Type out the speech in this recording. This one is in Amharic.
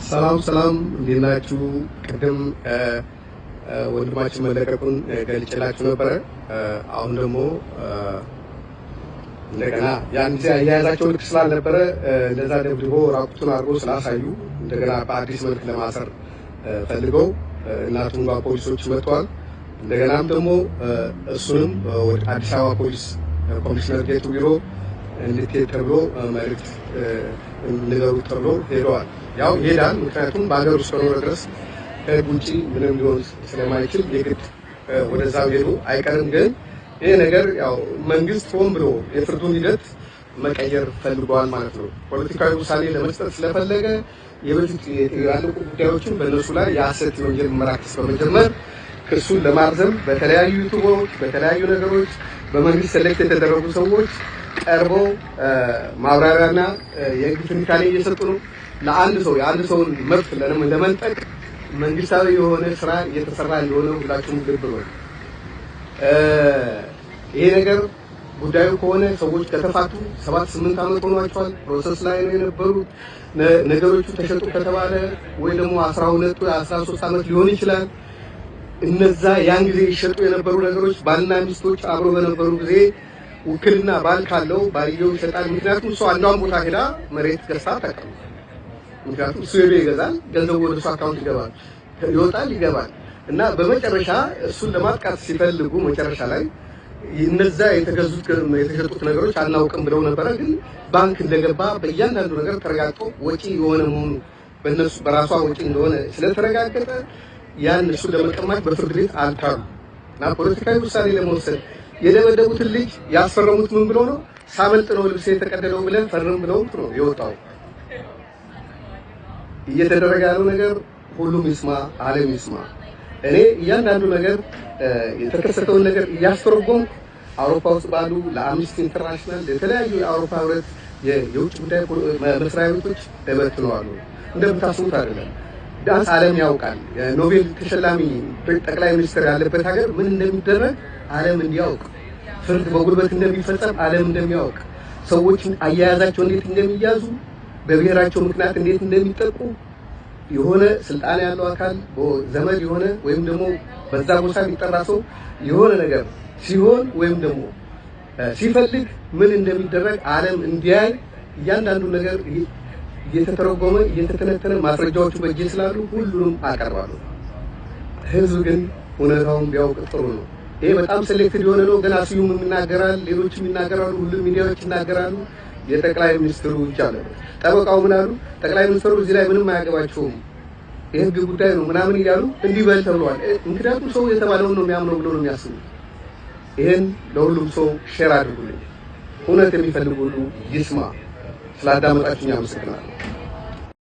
ሰላም ሰላም፣ እንዴት ናችሁ? ቅድም ወንድማችን መለቀቁን ገልጬላችሁ ነበረ። አሁን ደግሞ እንደገና ያን ጊዜ አያያዛቸው ልክ ስላልነበረ፣ እንደዛ ደብድቦ ራቁቱን አድርጎ ስላሳዩ፣ እንደገና በአዲስ መልክ ለማሰር ፈልገው እናቱን ጋር ፖሊሶች መጥተዋል። እንደገናም ደግሞ እሱንም ወደ አዲስ አበባ ፖሊስ ኮሚሽነር ጌቱ ቢሮ እንድትሄድ ተብሎ መልእክት ንገሩት ተብሎ ሄደዋል። ያው ይሄዳል። ምክንያቱም በሀገር ውስጥ ከኖረ ድረስ ከህግ ውጭ ምንም ሊሆን ስለማይችል የግድ ወደዛው ሄዱ አይቀርም። ግን ይህ ነገር ያው መንግስት ሆን ብሎ የፍርዱን ሂደት መቀየር ፈልገዋል ማለት ነው። ፖለቲካዊ ውሳኔ ለመስጠት ስለፈለገ የበፊት ያለቁ ጉዳዮችን በእነሱ ላይ የሐሰት የወንጀል ምርመራ ክስ በመጀመር ክሱን ለማርዘም በተለያዩ ዩቱቦች፣ በተለያዩ ነገሮች በመንግስት select የተደረጉ ሰዎች ቀርበው ማብራሪያና የህግ ትንታኔ እየሰጡ ነው። ለአንድ ሰው የአንድ ሰውን መብት ለመንጠቅ መንግስታዊ የሆነ ስራ እየተሰራ እንደሆነ ሁላችሁም ልብ በሉ። ይሄ ነገር ጉዳዩ ከሆነ ሰዎች ከተፋቱ 7-8 ዓመት ሆኗቸዋል። Process ላይ ነው የነበሩት። ነገሮቹ ተሸጡ ከተባለ ወይ ደግሞ 12 ወይ 13 ዓመት ሊሆን ይችላል። እነዛ ያን ጊዜ ይሸጡ የነበሩ ነገሮች ባልና ሚስቶች አብሮ በነበሩ ጊዜ ውክልና ባል ካለው ባልየው ይሸጣል። ምክንያቱም እሱ አንዷን ቦታ ሄዳ መሬት ገዝታ አታውቅም። ምክንያቱም እሱ ሄዶ ይገዛል፣ ገንዘቡ ወደ እሱ account ይገባል፣ ይወጣል፣ ይገባል። እና በመጨረሻ እሱን ለማጥቃት ሲፈልጉ መጨረሻ ላይ እነዛ የተገዙት የተሸጡት ነገሮች አናውቅም ብለው ነበረ። ግን ባንክ እንደገባ በእያንዳንዱ ነገር ተረጋግጦ ወጪ የሆነ መሆኑ በእነሱ በራሷ ወጪ እንደሆነ ስለተረጋገጠ ያን እሱን ለመቀማት በፍርድ ቤት አልቻሉ እና ፖለቲካዊ ውሳኔ ለመወሰን የደበደቡትን ልጅ ያስፈረሙት ምን ብሎ ነው? ሳመልጥ ነው ልብስ የተቀደደው ብለን ፈርም ብለውት ነው የወጣው። እየተደረገ ያለው ነገር ሁሉም ይስማ፣ ዓለም ይስማ። እኔ እያንዳንዱ ነገር የተከሰተውን ነገር እያስተረጎምኩ አውሮፓ ውስጥ ባሉ ለአምነስቲ ኢንተርናሽናል፣ የተለያዩ የአውሮፓ ህብረት የውጭ ጉዳይ መስሪያ ቤቶች እበትነዋሉ። እንደምታስቡት አይደለም። ቢያንስ ዓለም ያውቃል። የኖቤል ተሸላሚ ጠቅላይ ሚኒስትር ያለበት ሀገር ምን እንደሚደረግ ዓለም እንዲያውቅ፣ ፍርድ በጉልበት እንደሚፈጸም ዓለም እንደሚያውቅ፣ ሰዎች አያያዛቸው እንዴት እንደሚያዙ፣ በብሔራቸው ምክንያት እንዴት እንደሚጠቁ፣ የሆነ ስልጣን ያለው አካል ዘመድ የሆነ ወይም ደግሞ በዛ ጎሳ የሚጠራ ሰው የሆነ ነገር ሲሆን ወይም ደግሞ ሲፈልግ ምን እንደሚደረግ ዓለም እንዲያይ እያንዳንዱ ነገር እየተተረጎመ እየተተነተነ ማስረጃዎቹ በእጄ ስላሉ ሁሉንም አቀርባለሁ። ህዝብ ግን እውነታውን ቢያውቅ ጥሩ ነው። ይሄ በጣም selected የሆነ ነው። ገና ስዩም ይናገራል፣ ሌሎችም ይናገራሉ፣ ሁሉም ሚዲያዎች ይናገራሉ። የጠቅላይ ሚኒስትሩ እጅ አለበት። ጠበቃው ምን አሉ? ጠቅላይ ሚኒስትሩ እዚህ ላይ ምንም አያገባቸውም፣ የህግ ጉዳይ ነው ምናምን እያሉ እንዲህ በል ተብለዋል። ምክንያቱም ሰው የተባለውን ነው የሚያምነው ብሎ ነው የሚያስቡት። ይህን ለሁሉም ሰው share አድርጉልኝ። እውነት የሚፈልግ ሁሉ ይስማ። ስላዳመጣችሁኝ አመሰግናለሁ።